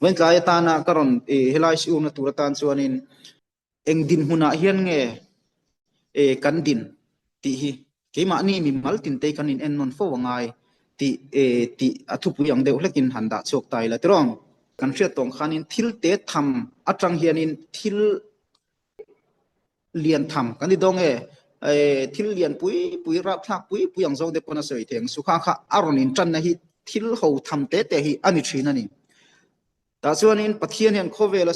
Vawiin tlai atana ka rawn helai siurna tur atan chuanin eng dinhmunah hian nge kan din tih hi keimahni mimal tinte kan in ennawn fo a ngai tih tih a thupui ang deuh hlekin han dah chhuak ta ila tiraw. Kan hriat tawng khanin thil te tham atang hianin thil lian tham kan ti dawn nge thil lian pui pui rapthlak pui pui ang zawng te pawn a sawi thei ang sukha kha a rawn in tanna hi thil ho tham te te hi a ni thin a ni. Tah chuanin Pathian hian khawvel a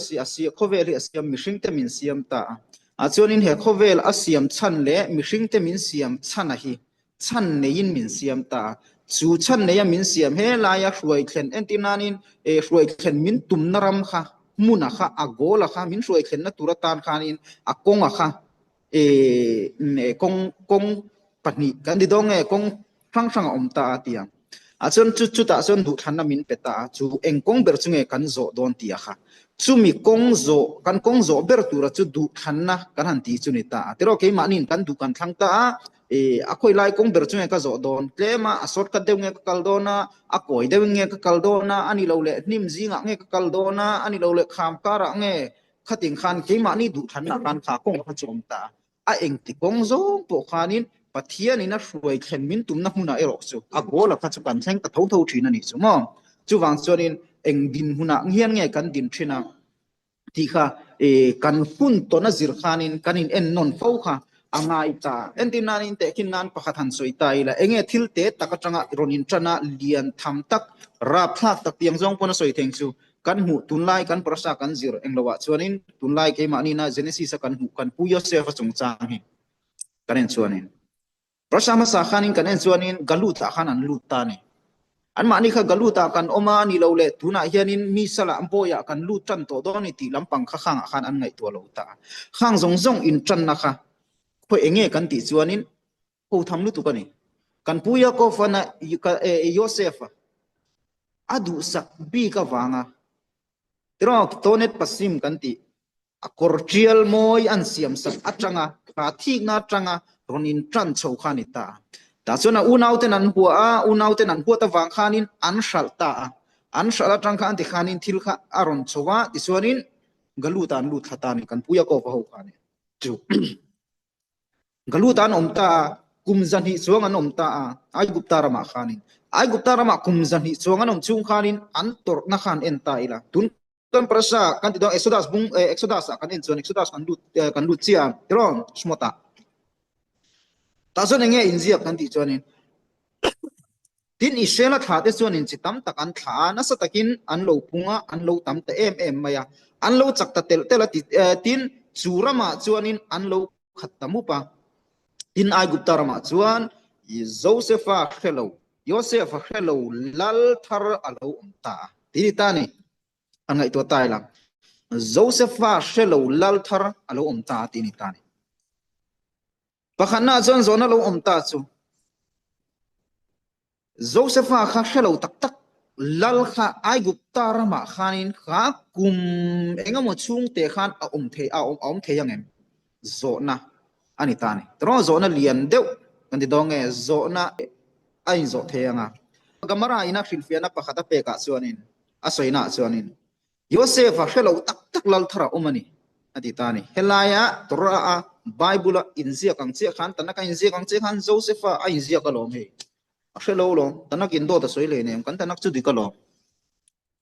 khawvel hi a siam mihring te min siam ta a. Ah chuanin he khawvel a siam chhan leh mihring te min siam chhan a hi chhan neiin min siam ta a. Chu chhan neia min siam he laia hruai thlen entir nanin hruai thlen min tumna ram kha hmuna kha a goal a kha min hruai thlenna tur atan khanin a kawng a kha kawng kawng pahnih kan ti dawn nge kawng hrang hrang a awm ta a ti a. Ah chuan chu chutah chuan duhthlanna min pe ta a, chu eng kawng ber chu nge kan zawh dawn tih a kha. Chumi kawng zawh kan kawng zawh ber tura chu duhthlanna kan han tih chu ni ta a. Tiraw keimahniin kan duh kan thlang ta a, a khawi lai kawng ber chu nge ka zawh dawn tlem a, a shortcut deuh nge ka kal dawn a, a kawi deuhin nge ka kal dawn a, a ni lo leh hnim zingah nge ka kal dawn a, a ni lo leh kham karah nge khatin khan keimahni duhthlanna khan kha kawng kha chu awm ta a. A engti kawng zawng pawh khanin Pathianin a hruai thlen min tumna hmunah erawh chu a goal-a kha chu kan thleng ta tho tho thin a nih chu maw. Chuvang chuanin eng dinhmunah hian nge kan din thin a tih kha kan hun tawn a zir khanin kan in ennawn fo kha a ngai ta. Entir nanin tehkhin nan pakhat han sawi ta ila enge thil te tak atanga rawn intan a lian tham tak rapthlak tak tiang zawng pawn a sawi theng chu Kan hmuh tunlai kan parasa kan zir englo ah chuanin tunlai keimahni na Genesis a kan hmuh kan Pu Yosef a chungchang hi kan en chuanin parasa hmasa khanin kan en chuanin Galut ah khan an lut ta a ni. Anmahni kha Galut ah kan awm a ni lo leh tunah hianin mi salah bawi ah kan lut tan tawh dawn a ni tih lampang kha khangah khan an ngaihtuah lo ta a. Khang zawng zawng intanna kha khawi enge kan tih chuanin ho tham lutuk a ni. Kan Pu Yaakov-a na Yosef-a a duhsak bik avanga tiraw Tonet Pasim kan tih a kawr tial mawi an siam sak atanga kha thikna atanga rawn in tan chho kha a ni ta a. Tah chuan a unauten an hua a, unauten an huat avang khanin an hralh ta a. An hralh atang khan tikhanin thil kha a rawn chho a, tichuanin Galuta an lut thla ta a ni, kan Pu Yaakov-a ho kha a ni chu. Galut an awm ta a, kum zahnih chuang an awm ta a, Aigupta ramah khanin. Aigupta ramah kum zahnih chuang an awm chhung khanin an tawrhna kha an en ta ila. Tun kan parasha kan ti dawn Exodus bung Exodus ah kan en chuan Exodus kan lut kan lut chiah a tiraw Shmot ah. Tah chuan enge inziak kan tih chuanin Tin, Israela thlahte chuanin chi tam tak an thlah a, nasa takin an lo pung a, an lo tam ta em em mai a, an lo chak ta telh telh a ti. Tin, chu ramah chuanin an lo khat ta mup a. Tin, Aigupta ramah chuan Josefa hre lo, Josefa hre lo lal thar a lo awm ta a, ti ni ta a ni. A ngaihtuah ta ila, Josefa hre lo lal thar a lo awm ta a, ti ni ta a ni. Pakhatna chuan zawhna lo awm ta chu Josefa kha hre lo tak tak lal kha Aigupta ramah khanin kha kum engemaw chhungte khan a awm thei a awm thei ang em? Zawhna a ni ta a ni. Tiraw zawhna lian deuh kan ti dawn nge zawhna a inzawh thei ang a. Gamara ina hrilhfiahna pakhat a pekah chuanin a sawinaah chuanin Josefa hre lo tak tak lal thar a awm a ni, a ti ta a ni. Helaia Torah-a Bible-a inziak ang chiah khan, Tanakh-a inziak ang chiah khan Josefa a inziak alawm hei. A hre lo alawm, Tanakh in dawt a sawi leh nem, kan Tanakh chu dik alawm.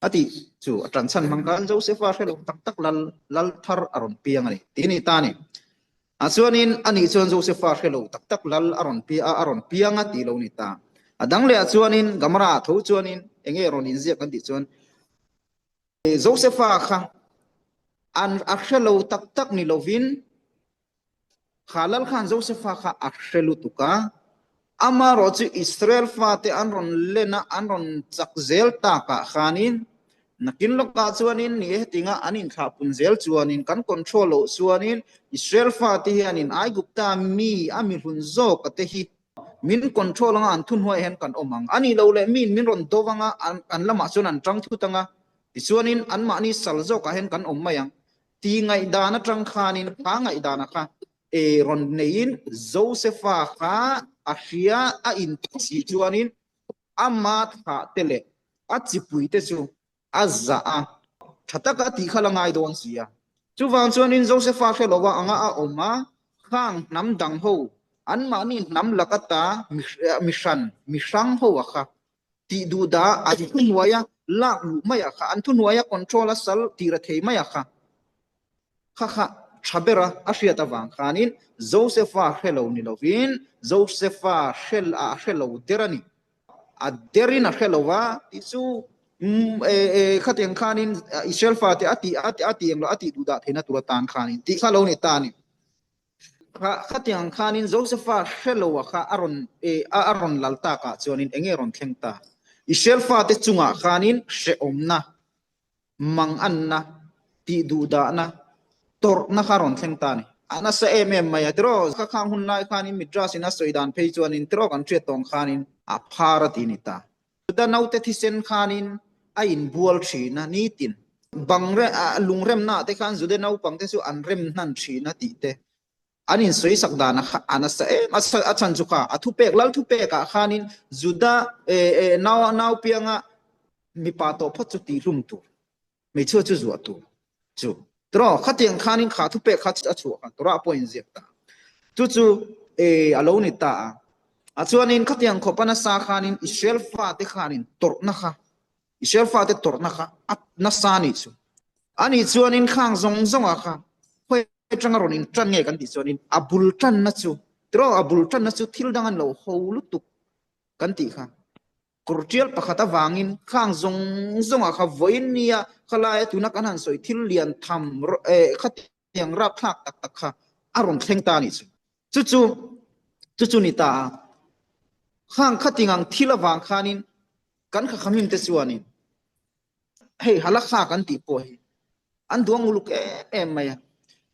A tih chu a ṭanchhan hmang khan Josefa hre lo tak tak lal lal thar a rawn piang a ni, ti a ni ta a ni. A chuanin ani chuan Josefa hre lo tak tak lal a rawn pia a, a rawn piang a tih lo ni ta. A dang leh ah chuanin Gamara-ah tho chuanin enge rawn inziak kan tih chuan, Josefa kha an a hre lo tak tak ni lovin kha lal khan Josefa kha a hre lutuk a, amarawh chu Israel fate an rawn len a, an rawn chak zel takah khanin nakin lawkah chuanin ni hetinga an inthlahpun zel chuanin kan control loh chuanin Israel fate hianin Aigupta mi a mihlun zawka te hi Min control anga an thuhnuaiah hian kan awm ang. A nih loh leh miin min rawn do anga an lamah chuan an tang thut anga, tichuanin anmahni sal zawkah hian kan awm mai ang. Ti ngaihdan atang khanin kha ngaihdana kha e rawn neiin Josefa kha a hria a inti si chuanin ama thlah te leh a chipui te chu a zah a. Tha taka a tih kha la ngai dawn si a. Chuvang chuanin Josefa hre lova anga a awm a, khang hnam dang ho, anmahni hnam laka ta mihran, mihrang ho a kha tih duh dah an thuhnuaia lak luh mai a kha, an thuhnuaia control a sal tir a thei mai a kha. Kha kha tha bera a hriat avang khanin Josefa hre lo ni lovin Josefa hre a hre lo der a ni. A derin a hre lo va tih chu khatiang khanin Israel fate a tih a tih englo a tih duh dah theihna tur atan khanin tih kha lo ni ta a ni. Kha khatiang khanin Josefa hre lo a kha a rawn a rawn lal takah chuanin enge rawn thleng ta? Israel fate chungah khanin hrehawmna manganna, tihduhdahna, tawrhna kha rawn thleng ta a ni. A nasa em em mai a, tiraw ka khang hun lai khanin Midrash in a sawi dan phei chuanin tiraw kan hriat tawng khanin a phar a ti ni ta. Juda naute thisen khanin a inbual thin a, nitin bang lungremna ah te khan Juda naupang te chu an rem hnan thin a tih te an insawisak dan a kha a nasa em a, a chhan chu kha a thupek lal thupek ah khanin Juda nau naupianga Mipa tawh phawt chu tihhlum tur, hmeichhia chu zuah tur chu. Tiraw, khatiang khanin kha thupek kha a chhuah kha Torah pawh a inziak ta. Chu chu e a lo ni ta a. A chuanin khatiang khawpa nasa khanin Israel fate khanin tawrhna kha, Israel fate tawrhna kha a nasa a nih chu. Ani chuanin khang zawng zawngah kha khawi atanga rawn intan nge kan tih chuanin a bul tanna chu, tiraw, a bul tanna chu thil dang an lo ho lutuk kan tih kha. Kawr tial pakhat avangin khang zawng zawngah kha vawiin nia khalaia tuna kan han sawi thil lian tham khatiang rapthlak tak tak kha a rawn thleng ta a nih chu. Chu chu chu chu ni ta a. Khang khating ang thil avang khanin kan khakhamim te chuanin Hei halakha kan tih pawh hi an duang uluk em em mai a.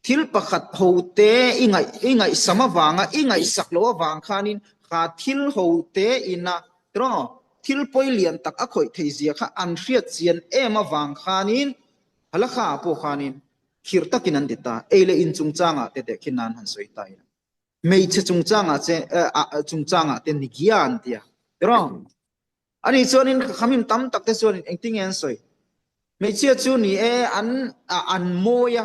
Thil pakhat ho te i ngaih i ngaihsam avanga i ngaihsak loh avang khanin kha thil ho te ina tiraw thil pawi lian tak a khawih thei zia kha an hriat chian em avang khanin halakha ah pawh khanin khirh takin an ti ta. Ei leh in chungchangah te tehkhin nan han sawi ta ila. Hmeichhe chungchangah che chungchangah te nigia an ti a tiraw. Ani chuanin ka khamim tam tak te chuanin engtin nge an sawi? Hmeichhia chu ni e, an an mawi a,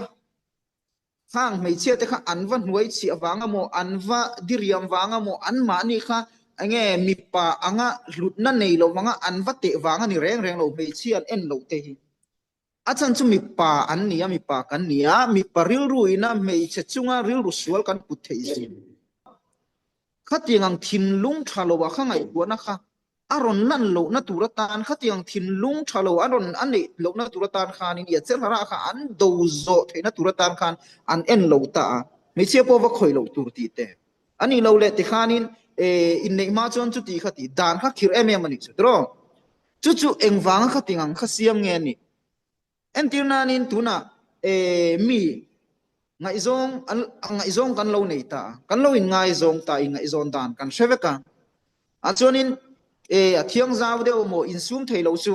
khang hmeichhia te kha an va hnuai chhiah vang amaw, an va diriam vang amaw, anmahni kha enge mipa anga hlutna nei lo vanga an va teh vang a ni reng reng lo, hmeichhia an en loh te hi. A chhan chu mipa an ni a, mipa kan ni a, mipa rilru ina hmeichhe chunga rilru sual kan put theih zin. Khatiang ang thinlung tha lo ah kha ngaihtuahna kha a rawn lan lohna tur atan, khatiang thinlung tha lo a rawn a neih lohna tur atan khanin ia cherhara kha an do zawh theihna tur atan khan an en lo ta a, hmeichhia pawh va khawih loh tur tih te a nih lo leh tikhanin inneih hma chuan chuti kha tih dan kha khirh em em a nih chu tiraw. Chu chu engvanga kha ting ang kha siam nge a nih? Entir nanin tunah mi ngaihzawng an ngaihzawng kan lo nei ta a, kan lo inngaizawng ta, inngaihzawn dan kan hre vek a. A chuanin a thiang zau deuh maw insum thei lo chu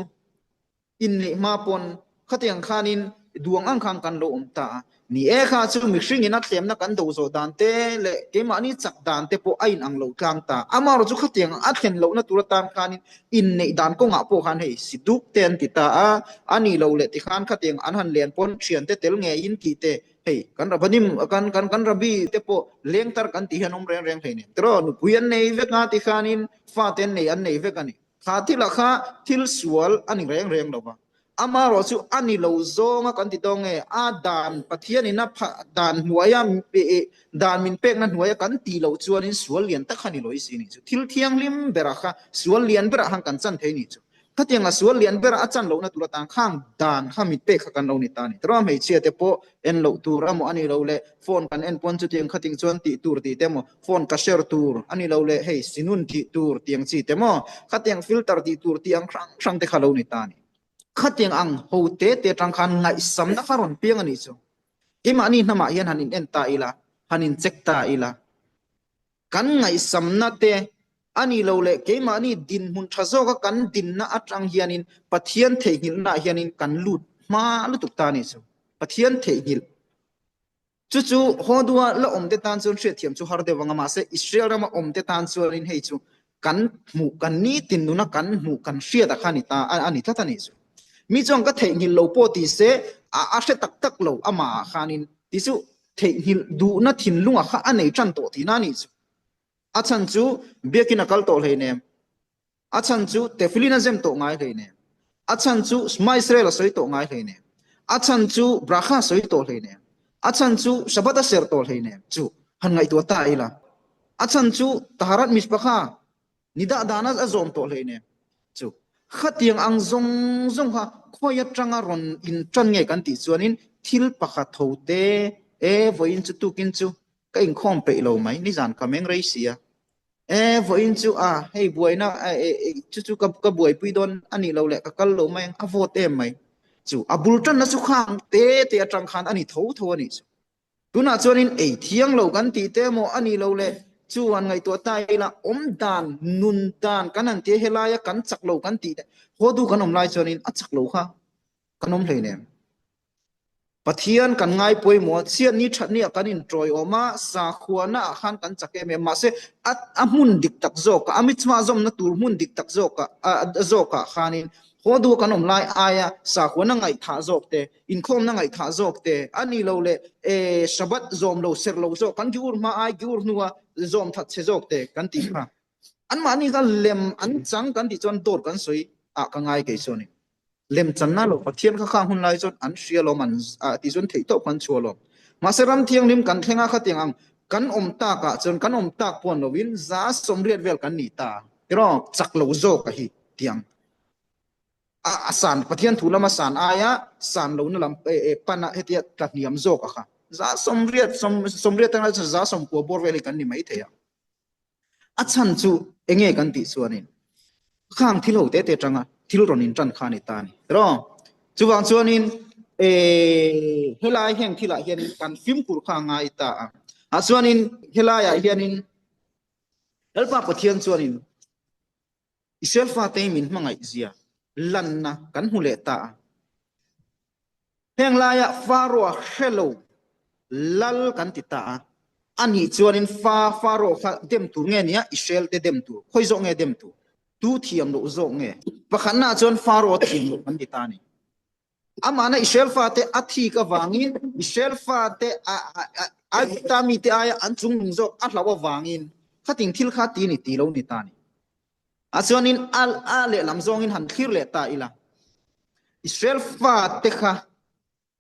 inneih hma pawn khatiang khanin duang ang khan kan lo awm ta a. Ni e kha chu mihringin a thlemna kan do zawh dan te leh keimahni chak dan te pawh a inang lo tlang ta. Amaherawhchu chu khatiang a thlen lohna tur atan khanin inneih dan kawngah pawh khan hei si duk te an ti ta a, a ni lo leh tikhan khatiang an han len pawn thiante tel ngeiin tih te hei kan Rabbanim kan kan kan Rabbi te pawh lengtar kan tih hian awm reng reng hleinem tiraw nupui an nei vek a tikhanin fate an nei an nei vek a ni. Kha thila kha thil sual a ni reng reng lo va, amaherawh chu a ni lo zawnga kan ti tawng nge, a dan Pathianin a pha dan hnuaia dan min pekna hnuaia kan tih loh chuanin sual lian tak kha ni lo i si nih chu. Thil thianghlim berah kha sual lian berah khan kan chan thei nih chu. Khatianga sual lian berah a chan lohna tur atan khang dan kha mit pek kha kan lo ni ta a ni. Tiraw hmeichhia te pawh en loh tur emaw a ni lo le, phone kan en pawn chutiang khating chuan tih tur tih te emaw, phone ka share tur a ni lo le, hei sinun tih tur tiang chi te maw, khatiang filter tih tur tih ang hrang hrang te kha lo ni ta a ni. Khatiang ang ho te te atang khan ngaihsamna kha rawn piang a nih chu. Keimahni hnamah hian han in en ta ila, han in check ta ila, kan ngaihsamna te a ni lo leh keimahni dinhmun tha zawka kan dinna atang hianin Pathian theihnghilhnaah hianin kan lut hma lutuk ta a nih chu. Pathian theihnghilh. Chu chu Hodua la awmte tan chuan hriatthiam chu har deuh ang a, mahse Israel rama awmte tan chuanin hei chu kan hmuh, kan nitin nuna kan hmuh, kan hriat a kha a ni ta, a ni tlat a nih chu. Mi chuan ka theihnghilh lo pawh ti se a a hre tak tak lo amah ah khanin ti chu theihnghilh duhna thinlunga kha a nei tan tawh tihna a nih chu. A chhan chu biakin a kal tawh hleinem. A chhan chu tefilin a zem tawh ngai hleinem. A chhan chu Shema Israel a sawi tawh ngai hleinem. A chhan chu Bracha a sawi tawh hleinem. A chhan chu Shabbat a serh tawh hleinem. Chu han ngaihtuah ta ila. A chhan chu Taharat Mishpacha ni dah dan a zawm tawh hleinem. Chu khatiang ang zawng zawng kha khawi atanga rawn intan nge kan tih chuanin thil pakhat tho te, e vawiin chu tukin chu ka inkhawm peih lo mai, nizan ka meng rei si a. E vawiin chu a hei buaina chu chu ka ka buaipui dawn a nih loh leh ka kal lo mai ang a vawt em mai. Chu a bul tanna chu khang te te atang khan a ni tho tho a nih chu. Tunah chuanin ei thiang lo kan tih te emaw a nih loh leh chu han ngaihtuah ta ila awm dan, nun dan kan han tia helaia kan chak lo kan tih te haw duh kan awm lai chuanin a chak lo kha kan awm hleinem. Pathian kan ngai pawimawh a, chhiatni thatni ah kan intawiawm a, sakhuana ah khan kan chak em em. Mahse, a a hmun dik tak zawkah, a mitzvah zawmna tur hmun dik tak zawkah zawkah khanin haw duh kan awm lai aia sakhuana ngaihthah zawk te, inkhawmna ngaihthah zawk te, a ni lo leh e Shabbat zawm lo serh lo zawk, kan giur hma ai giur hnua zawm that chhe zawk te kan tih kha. Anmahni kha lem an chang kan tih chuan dawt kan sawi ah ka ngai kei chuan. Lemchanna lo Pathian kha khang hun lai chuan an hria lawm an tih chuan theih tawp kan chhuah lawm. Mahse ram thianghlim kan thleng a khatiang ang kan awm tak ah chuan kan awm tak puan lo in 180 vel kan nih ta tiraw chak lo zawk a hi tiang a a san Pathian thu lama san aia san lo na lam pan a hetia tla hniam zawk a kha 180 80 atanga 190 bawr vel hi kan ni mai thei a. A chhan chu enge kan tih chuanin khang thil ho te te atanga thil rawn intan kha a ni ta a ni. Tiraw? Chuvang chuanin helai heng thilah hianin kan fimkhur kha a ngai ta a. Ah chuanin helaiah hianin Lalpa Pathian chuanin Israel fate hi min hmangaih zia lanna kan hmu leh ta a. Heng laia Pharaoh hre lo lal kan ti ta a, anih chuanin fa Pharaoh kha dem tur nge nia Israel te dem tur, khawi zawk nge dem tur? Tu thiam loh zawk nge? Pakhatnaah chuan Pharaoh thiam loh kan ti ta a ni. Amahna Israel fate a thik avangin Israel fate Aigupta mite aia an chungnung zawk a hlauh avangin khating thil kha ti ni ti lo ni ta a ni. A chuanin a a lehlam zawngin han thlir leh ta ila. Israel fate kha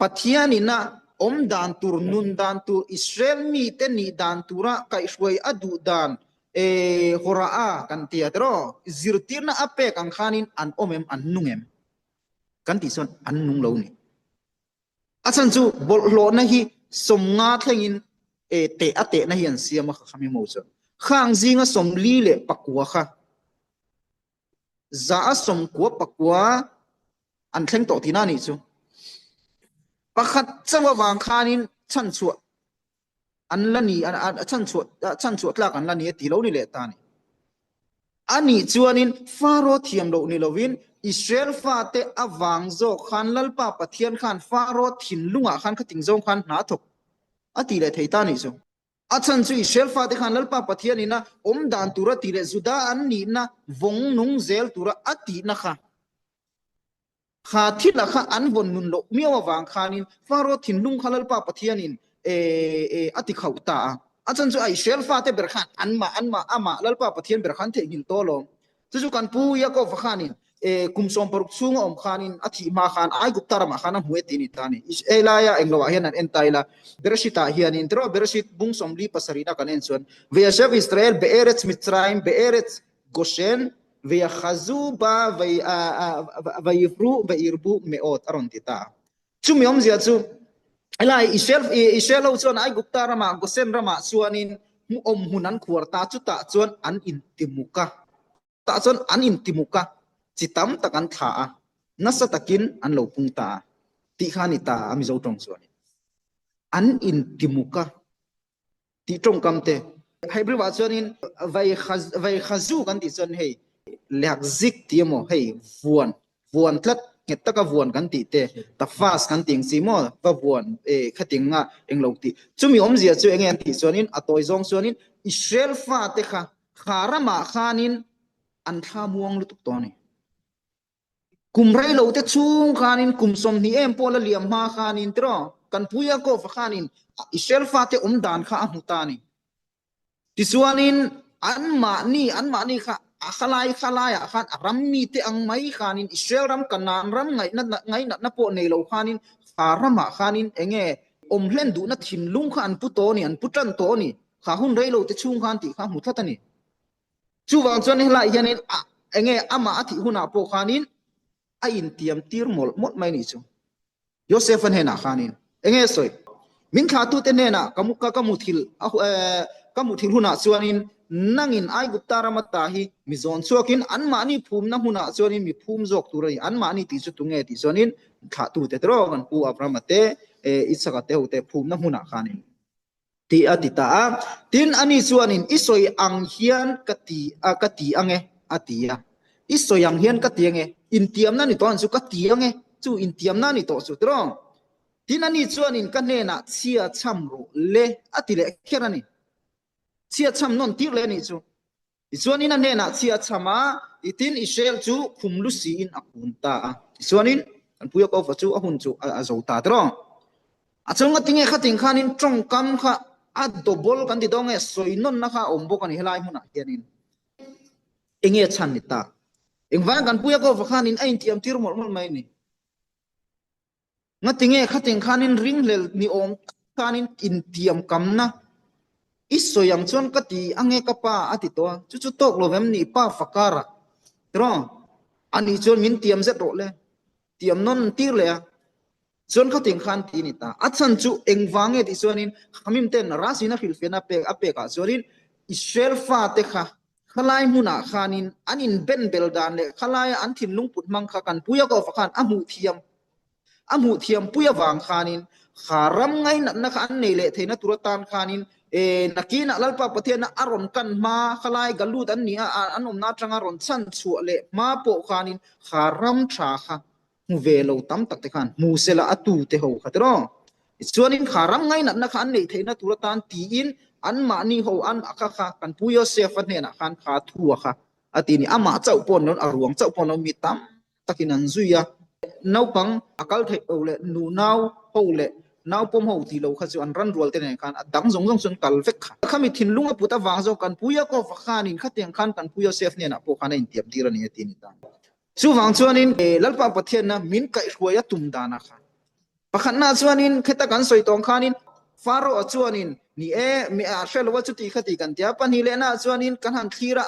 Pathianin a awm dan tur, nun dan tur, Israel mite nih dan tura kaihhruai a duh dan eh hawrah a kan ti a tiraw? Zirtirna a pek ang khanin an awm em, an nung em? Kan tih chuan an nung lo ni. A chhan chu bawlhhlawhna hi 50 thlengin eh teh a tehna hi an siam a kha khami mo chuan. Khang zinga 44 kha 199 an thleng tawh tihna a nih chu. Pakhat chauh avang khanin chhanchhuah an la ni chhanchhuah chhanchhuah tlak an la ni a ti lo ni leh ta a ni. A nih chuanin Pharaoh thiam loh ni lovin Israel fate avang zawk khan Lalpa Pathian khan Pharaoh thinlungah khan khating zawng khan hna thawk a ti leh thei ta a nih chu. A chhan chu Israel fate khan Lalpa Pathian ina awm dan tura tih leh Juda an nihna vawng nung zel tura a tihna kha Kha thila kha an vawn nun loh miau avang khanin Pharaoh thinlung kha Lalpa Pathianin a ti khauh ta a. A chhan chu a Israel fate ber khan anmah anmah amah Lalpa Pathian ber khan theihnghilh tawh alawm. Chu chu kan pu Yaakov-a khanin kum 70 chhunga awm khanin a thih hma khan Aigupta ramah khan a hmu e tih a ni ta a ni. Hei laia engloah hian an en ta ila, Bereshit-ah hianin tiraw Bereshit bung 47 na kan en chuan, Veyashev Israel be'eretz Mitzrayim be'eretz Goshen, Veyachazu ba vayifru vayirbu meot a rawn ti ta a. Chumi awmzia chu helai Israel Israel ho chuan Aigupta ramah Gosen ramah chuanin awm hmun an khuar ta chutah chuan an intimuk a. Tah chuan an intimuk a, chi tam tak an thla a, nasa takin an lo pung ta a tih kha a ni ta a Mizo tawng chuanin. An intimuk a. Tih tawngkam te. Hebrew ah chuanin Vaychazu kan tih chuan hei lehakzik tih emaw hei vuan, vuan tlat, nghet taka vuan kan tih te, tafas kan tih ang chi maw va vuan eh khating nga englo tih. Chumi awmzia chu enge an tih chuanin a tawi zawng chuanin Israel fate kha kha ramah khanin an thla muang lutuk tawh a ni. Kum rei lo te chhung khanin kum 20 em pawh la liam hma khanin tiraw kan pu Yaakov-a khanin Israel fate awm dan kha a hmu ta a ni. Tichuanin anmahni anmahni kha a khalai khalaiah khan a ram mite ang mai khanin Israel ram Kanaan ram ngaihna ngainatna pawh nei lo khanin kha ramah khanin enge awm hlen duhna thinlung kha an pu tawh a ni, an pu tan tawh a ni. Kha hun rei lo te chhung khan tih kha a hmu tlat a ni. Chuvang chuan helaiah hianin a enge amah a thih hunah pawh khanin a intiam tir mawlh mawlh mai a nih chu. Joseph-a hnenah khanin enge a sawi? Min thlahtute hnenah ka mu ka muthilh a ka muthilh hunah chuanin nangin Aigupta rama ta hi mi zawn chhuakin anmahni phumna hmunah chuanin mi phum zawk tur a ni. Anmahni tih chu tunge tih chuanin thlahtute te rawh kan pu Abrahama te, Isaka te ho te phumna hmunah khanin. Tih a ti ta a. Tin, ani chuanin, I sawi ang hian ka ti a, ka ti ang e, a ti a. I sawi ang hian ka ti ang e, intiamna ni tawh ang chu ka ti ang e, chu intiamna ni tawh chu tiraw? Tin, ani chuanin ka hnenah chhia chham rawh le, a ti leh kher a ni. Chhia chham nawn tir leh a nih chu. Tichuanin a hnenah chhia a chham a, tin Israel chu khum lu siin a kun ta a. Tichuanin kan pu Yaakova chu a hun chu a zo ta tiraw. A chunga tinge khatin khanin tawngkam kha a double kan ti dawn nge sawi nawnna kha a awm bawk a ni helai hmunah hianin. Enge chhan ni ta? Engvang kan pu Yaakova khanin a intiam tir mawlh mawlh mai a ni. Ngatinge khatin khanin ringhlel ni awm tak khanin intiam kamna i sawi ang chuan ka ti ange ka pa a ti tawh a, chu chu tawk lo vem ni pa fakara tiraw ani chuan min tiam zet rawh le tiam nawn tir leh a chuan khatin khan ti ni ta a chhan chu engvang nge tih chuanin Khamim ten Rasina hrilhfiahna pek a pekah chuanin Israel fate kha Khalai hmunah khanin an inbenbel dan leh khalaia an thinlung put hmang kha kan Pu Yaakov-a khan a hmuh thiam a hmuh thiam pui avang khanin kha ram ngainatna kha an nei leh theihna tur atan khanin e nakinah Lalpa Pathianna a rawn kan hma khalai galut an ni a an awmna atanga rawn chhan chhuah leh hma pawh khanin kha ram tha kha hmu ve lo tam tak te khan hmu sela a tu te ho kha tiraw. Tichuanin kha ram ngainatna kha an neih theihna tur atan tiin anmahni ho an a kha kha kan pu Yosef-a hnenah khan kha thu a kha a ti ni. Amah chauh pawh an a ruang chauh pawh an lo mi tam takin an zui a. Naupang a kal theih lo leh nu nau ho leh naupawm ho tih lo kha chu an ran rual te nen khan a dang zawng zawng chu an kal vek kha. Khami thinlung a put avang zawk kan pu Yaakov-a khanin khatiang khan kan pu Yosef hnenah pawh khan a intiam tir a ni a ti a ni ta. Chuvang chuanin Lalpa Pathianna min kaihhruai a tum danah khan pakhatna chuanin kheta kan sawi tawng khanin Pharaoh-a chuanin ni e, mi a hre lo a chuti khati kan ti a, pahnih lehnaah chuanin kan han thlir a,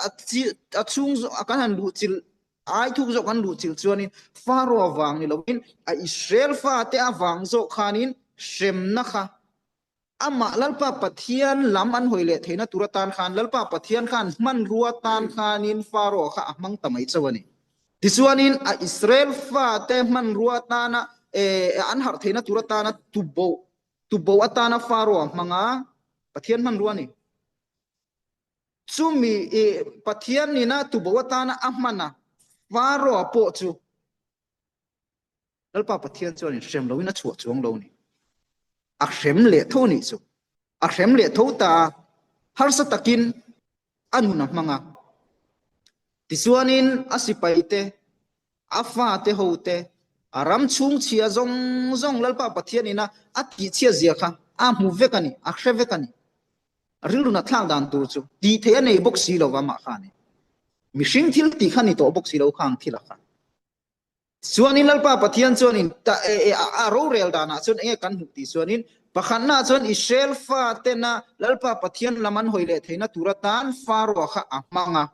a chhung zawk kan han luhchilh ai thuk zawk kan luhchilh chuanin Pharaoh-a vang ni lovin a Israel fate avang zawk khanin hremna kha Amah Lalpa Pathian lam an hawi leh theihna tur atan khan Lalpa Pathian khan hmanrua tan khanin Pharaoh kha a hmang ta mai chauh a ni. Tichuanin a Israel fate hmanrua atana an harh theihna tur atana tuboh tuboh atana Pharaoh a hmang a, Pathian hmanrua a ni. Chumi Pathian nina tuboh atana a hman a Pharaoh pawh chu Lalpa Pathian chuan in hrem loin a chhuah chuang lo ni. A hrem leh tho nih chu. A hrem leh tho ta a, harsa takin a nun a hmang a. Tichuanin a sipaite, a fate hote, a ram chhung chhia zawng zawng Lalpa Pathian ina a tihchhiat zia kha a hmu vek a ni, a hre vek a ni. Rilru na thlak dan tur chu tih theih a nei bawk si lo va mah kha ni. Mihring thil tih kha ni tawh bawk si lo khang thil a kha. Chuanin Lalpa Pathian chuanin a rorel danah chuan enge kan hmuh tih chuanin pakhatnaah chuan Israel fatena Lalpa Pathian lam an hawi leh theihna tur atan Pharaoh kha a hmang a.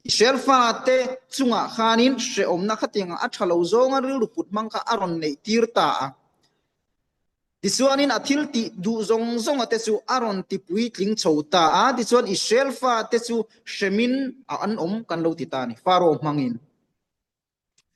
Israel fate chungah khanin hrehawmna khatiangah a tha lo zawnga rilru put hmang kha a rawn neih tir ta a. Tichuanin a thil tih duh zawng zawnga te chu a rawn ti puitling chho ta a, tichuan Israel fate chu hremin an awm kan lo ti ta a ni, Pharaoh hmangin.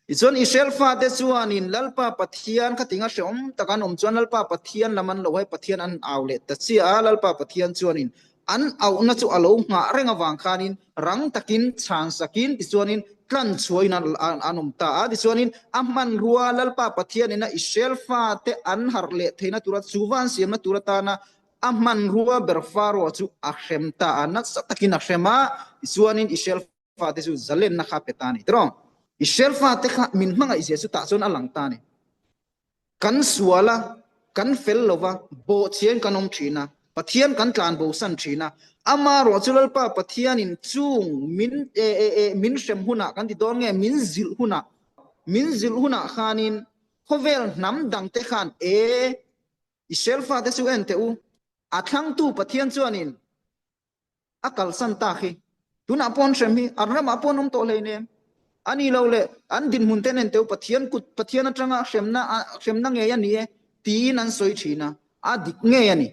Tichuan Israel fate chuanin Lalpa Pathian kha tinga hrehawm tak an awm chuan Lalpa Pathian lam an lo hai Pathian an au leh ta chiah a, Lalpa Pathian chuanin an auhna chu a lo nghah reng avang khanin rang takin chhan sakin tichuanin tlan chhuahin an awm ta a. Tichuanin a hmanrua Lalpa Pathianin a Israel fate an harh leh theihna tura chu van siamna tur atana a hmanrua ber Pharaoh chu a hrem ta a, nasa takin a hrem a, tichuanin Israel fate chu zalenna kha pe ta a ni tiraw. Israel fate kha min hmangaih zia chu tah chuan a lang ta a ni. Kan sual a, kan fel lo va, bawhchhiain kan awm thin a, Pathian kan tlan bosan thin a, amarawh chu Lalpa Pathianin chung min e e e min hrem hunah kan ti dawn nge min zilh hunah min zilh hunah khanin khawvel hnam dangte khan e Israel fate chu en teh u, a thlangtu Pathian chuanin a kalsan tak hi tunah pawh an hrem hi an ramah pawh an awm tawh hleinem a ni lo leh an dinhmun te nen teu Pathian kut Pathian atanga hremna hremna ngei a ni e tiin an sawi thin a a dik ngei a ni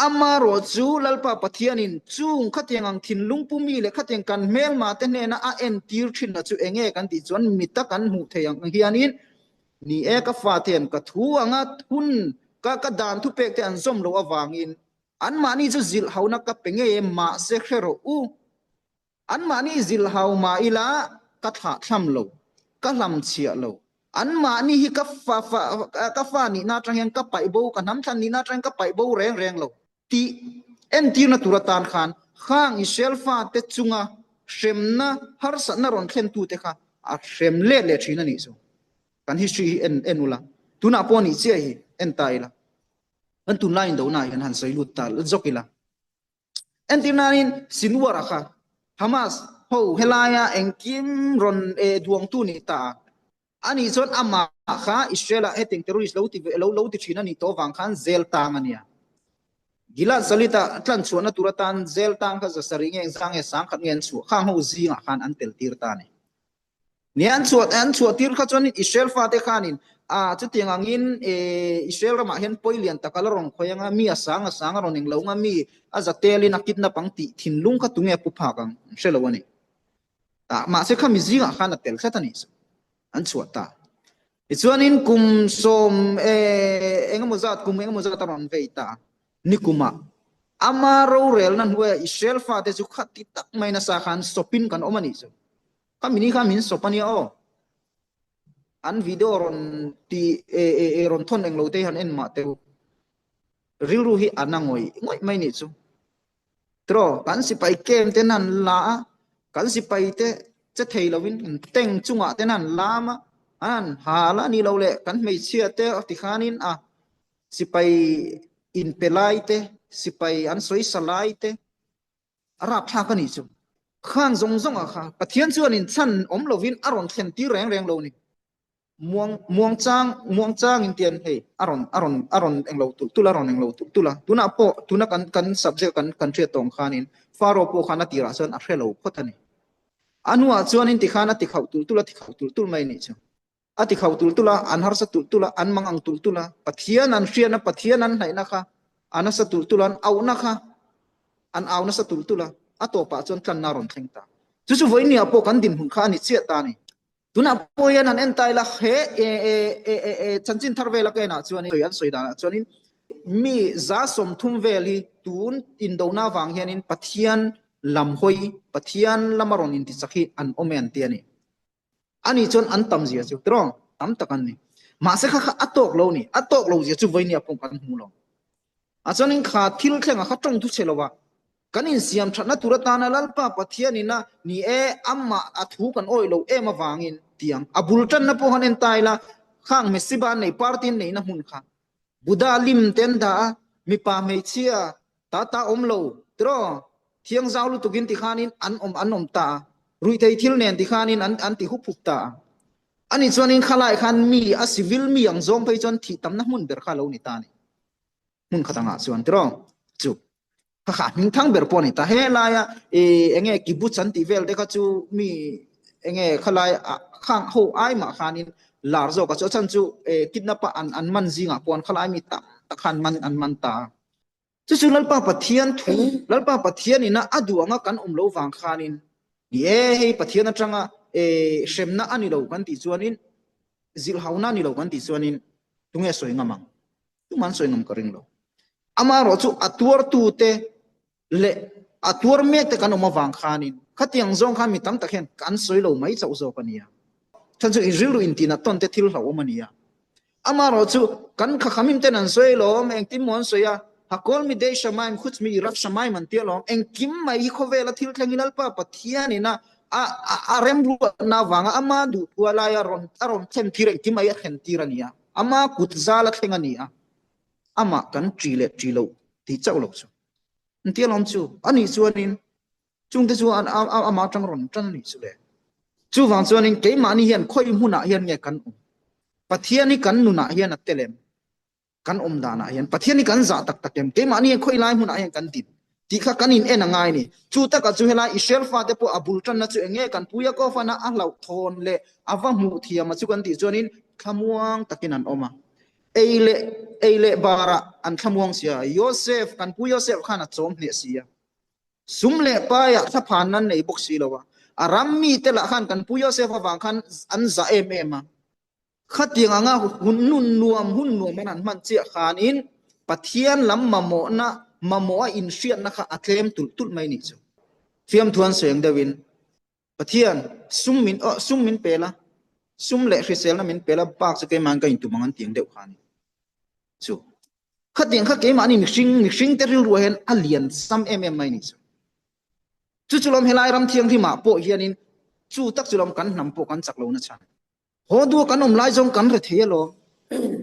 amarawh chu Lalpa Pathianin chung khatiang ang thinlung pu mi leh khatiang kan hmelma te hnena a entir thinna chu enge kan tih chuan mita kan hmuh theih ang hianin ni e ka fate an ka thu anga hun ka ka dan thupek te an zawm loh avangin Anmahni chu zilhhauna ka pe ngei e, mahse hre rawh u. Anmahni zilhhau mah ila ka thlahthlam lo, ka hlamchhiah lo. Anmahni hi ka fa fa ka fa nihna atang hian ka paih bo, ka hnamthlan nihna atang hian ka paih bo reng reng lo. Tih entirna tur atan khan khang Israel fate chunga hremna harsatna rawn thlentute kha a hrem let leh thin a nih chu. Kan history hi en en ula, tunah pawh nih chiah hi en ta ila. Kan tunlai indona hian han sawi lut ta zawk ila. Entir nain Sinwar-a kha Hamas ho helaia engkim rawn e duangtu ni ta a. Ani chuan amah kha Israel-ah hetiang terrorist lo ti lo lo ti thin a nih tawh vang khan zel tang a nia. Gilad Shalit-a tlan chhuahna tur atan zel tang kha zasarih nge engzang nge sangkhat nge an chhuah khang ho zingah khan an tel tir ta a ni. Ni an chhuah an chhuah tir kha chuan Israel fate khanin a chutiang angin e Israel ramah hian pawi lian tak a la rawn khawi anga mi a sang a sang a rawn englo anga mi a za telin a kidnap ang tih thinlung kha tunge pu phak ang an hre lo a ni. Tah mahse kha mi zingah khan a tel tlat a nih chu an chhuah ta. Tichuanin kum sawm e engemaw zat kum engemaw zat a rawn vei ta nikumah ama rorelna hnuaiah Israel fate chu khati tak mai nasa khan sawpin kan awm a nih chu. Ka mini kha min sawp a nia aw. An video rawn ti e e e rawn thawn englo te han en mah teu. Rilru hi a na ngawih ngawih mai nih chu. Tiraw kan sipai camp ten an la a, kan sipai te che thei lovin an tank chungah ten an lam a, an hal a ni lo leh kan hmeichhia te tikhanin a sipai inpe lai te, sipai an sawisa lai te, A rapthlak a nih chu. Khan zawng zawng ah kha Pathian chuan in chhan awm lovin a rawn thlen tir reng reng lo ni. Muang muang chang muang chang in tian hei a rawn a rawn a rawn englo tulh tulh a rawn englo tulh tulh a. Tunah pawh tuna kan kan subject kan kan hriat tawng khanin Pharaoh pawh khan a tirah chuan a hre lo phawt a ni. A hnuah chuan in tikhan a ti khauh tulh tulh a ti khauh tulh tulh mai a nih chu. A ti khauh tulh tulh a, an harsa tulh tulh a, an mang ang tulh tulh a, Pathian an hriatna, Pathian an hnaihna kha a nasa tulh tulh a, an auhna kha an au nasa tulh tulh a, a tawpah chuan tlanna a rawn thleng ta. Chu chu vawinia pawh kan dinhmun kha a ni chiah ta a ni. Tunah pawh hian an en ta ila, he e e e e e chanchin thar vela ka enah chuanin, an sawi danah chuanin mi za 30 vel hi tun indona avang hianin Pathian lam hawi, Pathian lama rawn intichak hi an awm e an ti a ni. Ani chuan an tam zia chu tiraw tam tak an ni. Mahse kha kha a tawk lo ni. A tawk lo zia chu vawinia pawh kan hmu lo. A chuanin kha thil thlengah kha tawng thu chhe lova kan insiam thatna tur atana Lalpa Pathianin a ni e, amah a thu kan awih lo em avangin tiang a bul tanna pawh han en ta ila khang Mesiba an nei party an neihna hmun kha Buddha lim te an dah a, mipa hmeichhia ta ta awm lo tiraw thiang zau lutukin tikhanin an awm an awm ta a, ruihthei thil nen tikhanin an an ti hup hup ta a. Ani chuanin khalai khan mi a civil mi ang zawng phei chuan thih tamna hmun ber kha lo ni ta a ni. Hmun khat angah chuan tiraw chu kha kha hming thang ber pawh a ni ta. He laia i enge kibbutz an tih vel te kha chu mi enge khalai khang ho ai mah khanin lar zawk a chu a chhan chu kidnap a an an man zingah pawh an khalai mi tam tak khan man an man ta a. Chu chu Lalpa Pathian thu, Lalpa Pathian ina a duh anga kan awm lo vang khanin ni e, hei Pathian atanga e hremna a ni lo kan tih chuanin zilhhauna a ni lo kan tih chuanin tunge sawi ngam ang? Tuman sawi ngam ka ring lo. Amaherawh chu a tuartute leh a tuar mek te kan awm avang khanin khatiang zawng khan mi tam tak hian kan sawi lo mai chauh zawk a nia. Chhan chu i rilru intinat tawn te thil hlauhawm a nia. Amaherawh chu kan khakhamim ten an sawi alawm, engtin maw an sawi a, Hakol midei Shamaim khuch mi Irak Shamaim an ti alawm, engkim mai hi khawvela thil thleng hi Lalpa Pathianin a. a a remruatna avanga ama duhthua laia rawn a rawn thlen tir engkim mai a thlen tir a ni a, ama kut zal a thleng a ni a, amah kan ṭi leh ṭi loh tih chauh lo chu. Engtia lawm chu? Anih chuanin chungte chu amah aṭang rawn ṭan a nih chu le. Chuvang chuanin keimahni hian khawi hmunah hian nge kan awm? Pathian hi kan nunah hian a tel em? Kan awm danah hian Pathian hi kan zah tak tak em? Keimahni hian khawi lai hmunah hian kan din? Tih kha kan in en a ngai a ni. Chu takah chu helai Israel fate pawh a bul ṭanna chu eng nge kan pu Yaakov-an a hlauhthawn leh a va hmuh thiam a chu kan tih chuanin thlamuang takin an awm a. Ei leh ei leh barah an thlamuang si a, Yosef, kan pu Yosef khan a chawm hneh si a. Sum leh paiah thlaphan an nei bawk si lo a. A ram mite lah khan kan pu Yosef avang khan an zah em em a. Khatiang anga hun nun nuam hun nuam an han hman chiah khanin Pathian lam mamawhna mamawh a inhriatna kha a tlem tulh tulh mai nih chu. Fiamthu an sawi ang deuhin Pathian sum min aw sum min pe la, sum leh hriselna min pe la bak chu keimahin ka intum ang an ti ang deuh kha a ni. Chu khatiang kha keimahni mihring mihring te rilruah hian a lian sam em em mai nih chu. Chu chu lawm helai ram thianghlimah pawh hianin chu tak chu lawm kan hnam pawh kan chak lo na chhan. Haw dua kan awm lai zawng kan rethei alawm.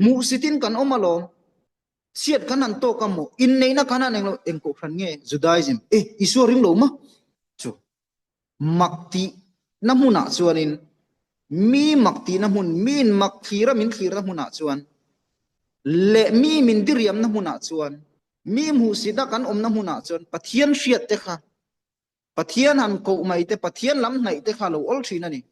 Hmuhsitin kan awm alawm. Chhiat kan han tawk a maw? Inneihna kan han englo eng kohhran nge? Judaism. E, Isua ring lo ma? Chu. Mak tihna hmunah chuanin mi mak tihna hmun, miin mak thlira min thlirna hmunah chuan leh mi min diriamna hmunah chuan, mi hmuhsitna kan awmna hmunah chuan Pathian hriat te kha Pathian han koh mai te, Pathian lam hnaih te kha a lo awl thin a ni.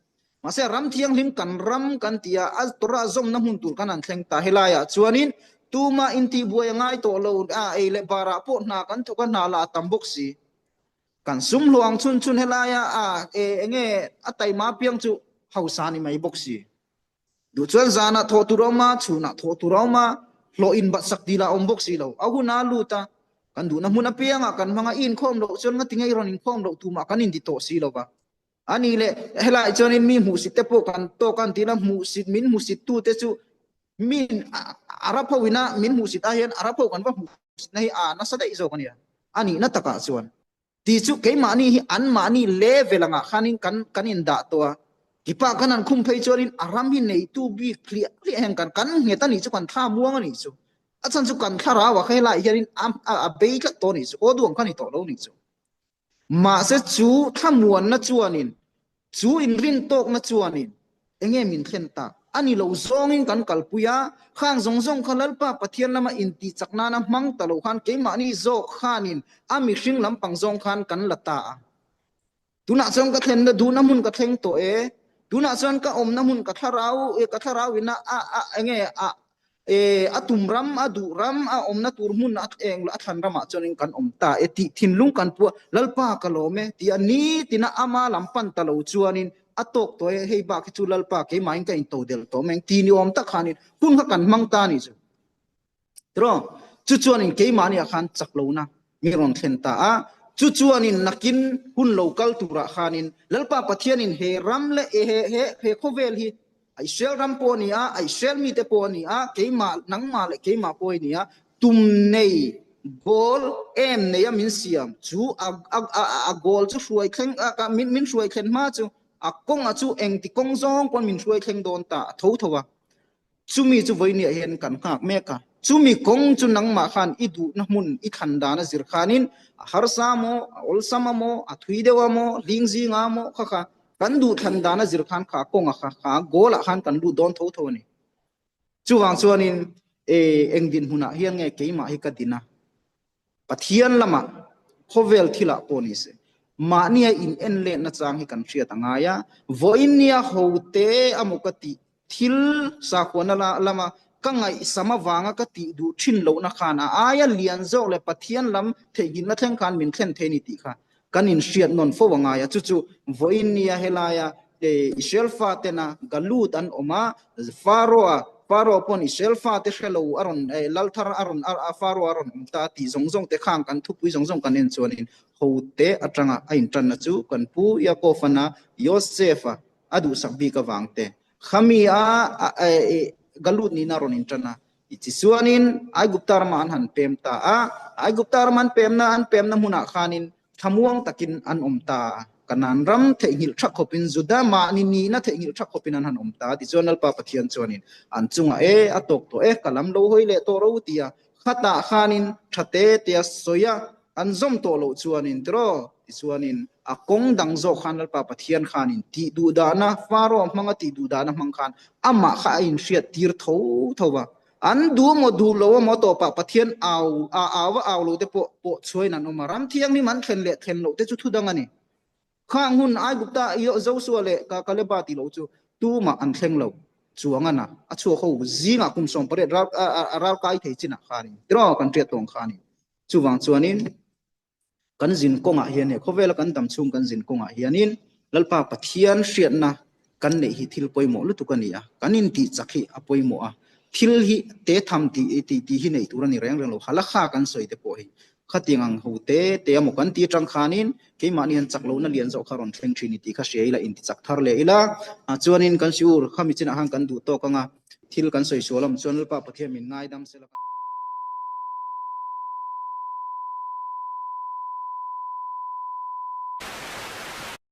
Mahse ram thianghlim kan ram kan ti a, a Torah zawmna hmun tur kan han thleng ta. Helaiah chuanin tumah intihbuai a ngai tawh lo, a ei leh barah pawh hna kan thawk a, hna lah a tam bawk si. Kan sum hluah ang chhun chhun helaia a e enge a taima apiang chu hausa ni mai bawk si. Duh chuan zanah thawh tur a awm a, chhunah thawh tur a awm a, hlawh inbatsak tih lah a awm bawk si lo. A hun a lut a, kan duhna hmun apiangah kan hmang a, i inkhawm loh chuan ngatinge i rawn inkhawm loh tumah kan inti tawh si lo va. A nih leh helaiah chuanin mi hmuhsit te pawh kan tawk a, an tihna hmuhsit min hmuhsit tute chu min Arab ho ina min hmuhsit ah hian Arab ho kan va hmuhsitna hi a nasa daih zawk a nia. A nihna takah chuan Tih chu keimahni hi anmahni level angah khanin kan kan indah tawh a, tipa kan han khum phei chuanin a ram hi neitu bik hliah hliah hian kan kan nghet a nih chu kan thla muang a nih chu. A chhan chu kan thlarau ah kha helaiah hianin a a bei tlat tawh a nih chu, aw duang kha ni tawh lo a nih chu. Mahse chu thlamuanna chuanin Chu inrintawkna chuanin enge min thlen tak? A ni lo zawngin kan kalpui a, khang zawng zawng kha Lalpa Pathian lama intihchak nana hmang ta lo khan keimahni zawk khanin a mihring lampang zawng khan kan la ta a. Tunah chuan ka thlenna duhna hmun ka thleng tawh e, tunah chuan ka awmna hmun ka thlarau ka thlarau ina a a enge a E, a tum ram, a duh ram, a awmna tur hmun a eng a thlan ramah chuanin kan awm ta e tih thinlung kan pu a, Lalpa ka lawm e tih a nitina ama lam pan ta lo chuanin a tawk tawh e, hei bak hi chu Lalpa keimahin ka into del tawh mai ang ti ni awm tak khanin hun kha kan hmang ta a nih chu. Tiraw? Chu chuanin keimahniah khan chak lohna mi rawn thlen ta a, chu chuanin nakin hun lo kal turah khanin Lalpa Pathianin he ram leh he he he khawvel hi a Israel ram pawh a ni a, a Israel mite pawh a ni a, keimah nangmah leh keimah pawh i ni a, tum nei goal em nei a min siam chu a a a a goal chu hruai thleng a min min hruai thlen hma chu a kawnga chu engti kawng zawng pawn min hruai thleng dawn ta a tho tho a. Chumi chu vawinia hian kan nghak mek a, chumi kawng chu nangmah khan i duhna hmun i thlan dan a zir khanin a harsa maw, a awlsam a maw, a thui deuh a maw, hling zinga maw kha kha kan duh thlan dan a zir khan kha kawnga kha kha goal ah khan kan lut dawn tho tho a ni. Chuvang chuanin e eng dinhmunah hian nge keimah hi ka din a, Pathian lamah khawvel thilah pawh ni se, mahnia in en letna chang hi kan hriat a ngai a, vawiinnia hote amaw ka tih thil sakhuana lama ka ngaihsam avanga ka tih duh thin lohna khan a aia lian zawk leh Pathian lam theihnghilhna thleng khan min thlen thei a ni tih kha kan inhriat nawn fo a ngai a, chu chu vawiinnia helaia Israel fatena Galut an awm a, Pharaoh-a, Pharaoh pawn Israel fate hre lo a rawn, lal thar a rawn, Pharaoh a rawn awm ta tih zawng zawng te khang kan thupui zawng zawng kan en chuanin hote atanga a intanna chu kan pu Yaakov-ana Yosef-a a duhsak bik avang te khami a Galut nihna a rawn intan a. Tichuanin Aigupta ramah an han pem ta a, Aigupta rama an pemna an pemna hmunah khanin thlamuang takin an awm ta a. Kanaan ram theihnghilh tha khawpin, Juda mahni nihna theihnghilh tha khawpin an han awm ta. Tichuan Lalpa Pathian chuanin an chungah, E, a tawk tawh e, ka lam lo hawi leh tawh ro ti a, khatah khanin tha te tea sawi a, an zawm tawh loh chuanin tiraw? Tichuanin a kawng dang zawk khan Lalpa Pathian khanin tih duhdahna, Pharaoh hmanga tih duhdahna hmang khan amah kha a inhriat tir tho tho va. An duh emaw duh lo emaw tawpah Pathian au a au a au lo te pawh pawh chhuain an awm a, ram thianghlim an thlen leh thlen loh te chu thu dang a ni. Khang hun Aigupta Josua leh Kaleba tih loh chu tumah an thleng lo. Chuang a na, a chhuak ho zingah kum 18 ral a ral kai thei chinah khanin tiraw kan hriat tawng khanin. Chuvang chuanin kan zin kawngah hian he khawvela kan dam chhung kan zin kawngah hianin Lalpa Pathian hriatna kan neih hi thil pawimawh lutuk a ni a, kan intih chak hi a pawimawh a, thil hi te tham tih tih tih hi neih tur a ni reng reng lo, halakha kan sawi te pawh hi khatiang ang ho te te emaw kan ti atang khanin keimahni hian chak lohna lian zawk kha rawn thleng thin i tih kha hria ila inti chak thar leh ila, chuanin kan siur khami chinah khan kan duh tawk anga thil kan sawi sual awm chuan Lalpa Pathian min ngaidam sela.